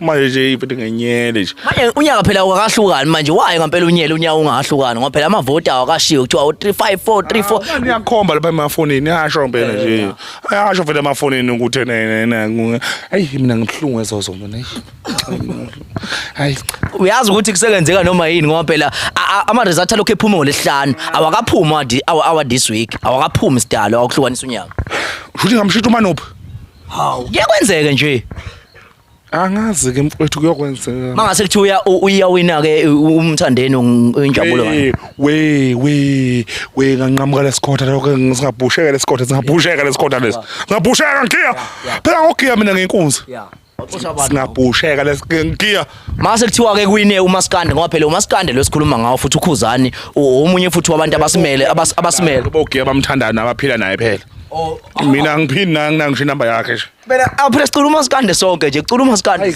Manje nje iphethe ngenyele nje. Manje unyaka phela awukahlukani manje, waye ngempela unyele unyaka ungahlukani, ngoba phela amavoti awakashiwo, kuthiwa u-3 5 4 3 4. Niyakhomba lapha emafonini, yasho mpela nje. Ayasho vele emafonini ukuthi ne ne, ayi mina ngibuhlungu ezozo mina. Ayi. Hayi. Uyazi ukuthi kusengenzeka noma yini, ngoba phela ama-result alokhu ephuma ngolesihlanu, awakaphumi awa this week, awakaphumi sidalo awakuhlukanisa unyaka. Shuthi ngamshita uManophi. Hawu, kuyakwenzeka nje. Angazi ke mfowethu, kuyokwenzeka. Mangase kuthiwa uyawina ke uMthandeni, injabulo. We we we, nganqamuka lesikhotha lokho, singabhusheka lesikhotha, singabhusheka lesikhotha lesi. Singabhusheka ngiya. Phela ngogiya mina ngenkunzi. Singabhusheka lesingiya. Mase kuthiwa ke kuwine uMaskandi, ngoba phela uMaskandi lo sikhuluma ngawo, futhi uKhuzani omunye futhi wabantu abasimele abasimele. Bogiya bamthandayo nabaphila naye phela. Mina angiphini nangisho inamba yakhe nje. Phela aphela sicula uMaskandi sonke nje, cula uMaskandi.